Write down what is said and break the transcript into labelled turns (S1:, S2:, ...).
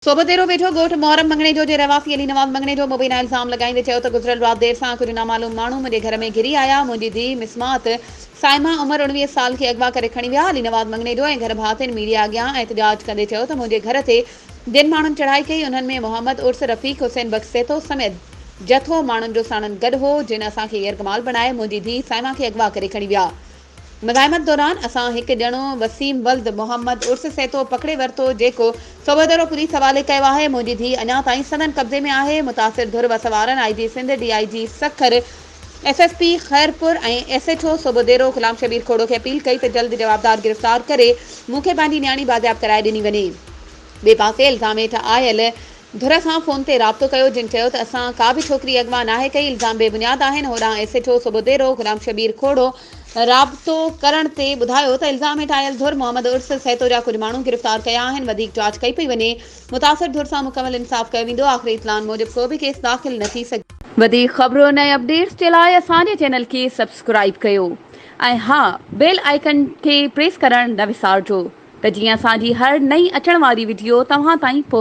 S1: صوبوديرو ويجهو ڳوٺ محرم مڱڻيجو جي رهواسي علي نواز مڱڻيجو مبينا الزام لڳائيندي چيو ته گذريل رات دير سان ڪجهه نامعلوم ماڻهو منهنجي گهر ۾ گهري آيا، منهنجي ڌيء مسمات صائمه عمر 19 سال کي اغوا ڪري کڻي ويا، علي نواز مڱڻيجو ۽ گهر ڀاتين ميڊيا اڳيان احتجاج ڪندي چيو ته منهنجي گهر تي جن ماڻهن چڙهائي ڪئي انهن ۾ محمد عرس رفيق حسين بخش سهتو سميت جٿو ماڻهن جو ساڻن گڏ هو جن اسان کي يرغمال بڻائي منهنجي ڌيء صائمه کي اغوا ڪري کڻي ويا. مزاحمت دوران اسان هڪ ڄڻو وسيم ولد محمد عرس سهتو پڪڙي ورتو جيڪو صوبيدرو پوليس حوالي ڪيو آهي، منهنجي ڌيء اڃا تائين سندن قبضي ۾ آهي، متاثر ڌر وس وارن I G Sindh, D I G Sukkur, S S P Khairpur ۽ S H O Sobhodero Ghulam Shabbir Khuhro کي اپيل ڪئي ته جلد جوابدار گرفتار ڪري مون کي پنهنجي نياڻي بازياب ڪرائي ڏني وڃي. ٻئي پاسي الزام هيٺ آيل ڌر سان فون تي رابطو ڪيو جن چيو ته اسان ڪا به ڇوڪري اغوا ناهي ڪئي الزام بي بنياد آهن هوڏانهن S H O Sobhodero Ghulam Shabbir Khuhro رابطو ڪرڻ تي ٻڌايو ته الزام هيٺ آيل ڌر محمد عرس سهتو جا ڪجهه ماڻهو گرفتار ڪيا آهن وڌيڪ جاچ ڪئي پئي وڃي متاثر ڌر سان مڪمل انصاف ڪيو ويندو آخري اطلاعن موجب ڪو به ڪيس داخل نه ٿي سگهيو. وڌيڪ خبرن ۽ اپڊيٽس جي لاء اسان جي چينل کي سبسڪرائيب ڪيو ۽ ها بيل آئيڪن کي پريس ڪرڻ نه وسارجو ته جيئن اسان جي هر نئين اچڻ واري وڊيو توهان تائين پهچي.